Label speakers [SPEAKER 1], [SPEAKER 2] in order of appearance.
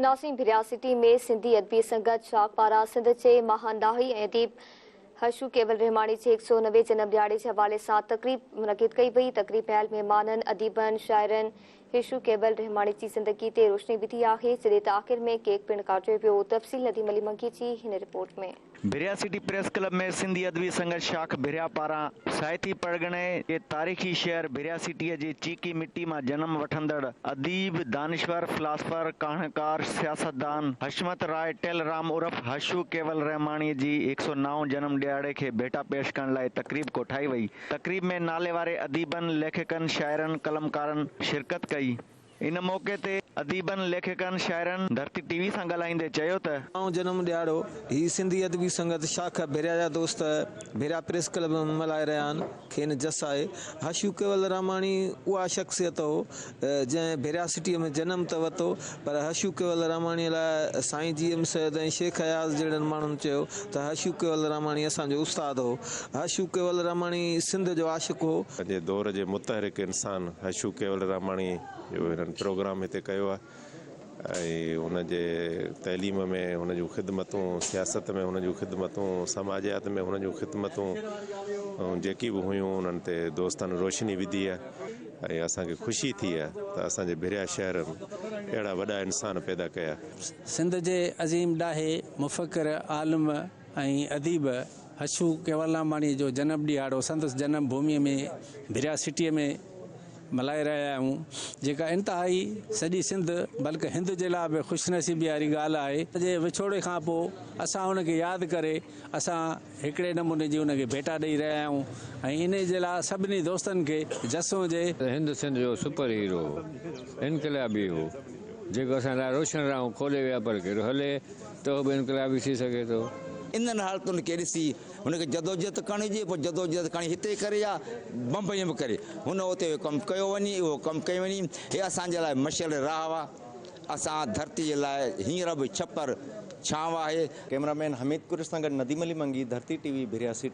[SPEAKER 1] ناظرين، ڀريا سٽي ۾ سنڌي ادبي سنگت شاخ پاران سنڌ جي مهان ڏاهي ۽ اديب حشو ڪيولراماڻي جي 190 جنم ڏهاڙي جي حوالي سان تقريب منعقد ڪئي وئي. تقريب ۾ آيل مهمانن، اديبن، شاعرن حشو ڪيولراماڻي جي زندگي تي روشني وڌي آهي، جڏهن ته آخر ۾ ڪيڪ پڻ ڪاٽيو ويو. تفصيل نديم علي منگي جي هن report ۾.
[SPEAKER 2] Bhiria city press club ۾ Sindhi Adabi Sangat شاخ ڀريا پاران ساهتي پرڳڻي جي تاريخي شهر ڀريا سٽيء جي چيڪي مٽي مان جنم وٺندڙ اديب، دانشور، فلاسفر، ڪهاڻيڪار، سياستدان حشمت راء ٽيلرام عرف حشو ڪيولراماڻيء جي 109 جنم ڏهاڙي کي ڀيٽا پيش ڪرڻ لاء تقريب ڪوٺائي وئي. تقريب ۾ ناليواري اديبن، ليکڪن، شاعرن، قلمڪارن شرڪت ڪئي. ان موقعي تي اديبن، ليکڪن، شاعرن ڌرتي ٽي وي سان ڳالهائيندي چيو ته.
[SPEAKER 3] نائون جنم ڏهاڙو هي سنڌي ادبي سنگت شاخ ڀريا جا دوست ڀريا پريس ڪلب ۾ ملهائي رهيا آهن، کين جس آهي. حشو ڪيولراماڻي اها شخصيت هو جنهن ڀريا سٽيء ۾ جنم ته ورتو پر حشو ڪيولراماڻيء لاء سائين جي ايم سيد ۽ شيخ اياز جهڙن ماڻهن چيو ته حشو ڪيولراماڻي اسان جو استاد هو. حشو ڪيولراماڻي سنڌ جو عاشق هو.
[SPEAKER 4] پنهنجي دور جي متحرڪ انسان حشو ڪيولراماڻي جو هنن پروگرام هتي ڪيو آهي ۽ هن جي تعليم ۾ هن جون خدمتون، سياست ۾ هن جون خدمتون، سماجيات ۾ هن جون خدمتون جيڪي به هيون انهن تي دوستن روشني وڌي آهي ۽ اسان کي خوشي ٿي آهي ته اسان جي ڀريا شهر اهڙا وڏا انسان پيدا ڪيا.
[SPEAKER 5] سنڌ جي عظيم ڏاهي، مفڪر، عالم ۽ اديب حشو ڪيولراماڻيء جو جنم ڏهاڙو سندس جنم ڀوميء ۾ ڀريا سٽيء ۾ ملهائي رهيا آهيون، جيڪا انتهائي سڄي سنڌ بلڪ هند جي لاء به خوش نصيبي واري ڳالهه آهي. جي وڇوڙي کان پوء اسان ان کي ياد ڪري اسان هڪڙي نموني جي ان کي ڀيٽا ڏئي رهيا آهيون ۽ انهي جي لاء سڀني دوستن کي جس هجي.
[SPEAKER 6] هند سنڌ جو سپر هيرو هو، انقلابي هو، جيڪو اسان لاء روشن راهون کولي ويا پر ڪير هلي ته اهو به انقلابي ٿي سگهي ٿو.
[SPEAKER 7] انهن حالتن کي ڏسي هن کي جدوجهد ڪرڻ هجي، پوء جدوجهد کڻي هتي ڪري يا بمبئيء ۾ ڪري، هن اتي اهو ڪم ڪيو وڃي، اهو ڪم ڪيو وڃي. هي اسان جي لاء مشعل راهه آ، اسان ڌرتيء جي لاء هينئر به ڇپر ڇانو آهي.
[SPEAKER 8] ڪئميرا مين حميد قريشي سان گڏ Nadeem Ali Mangi, Dharti T V, Bhiria city.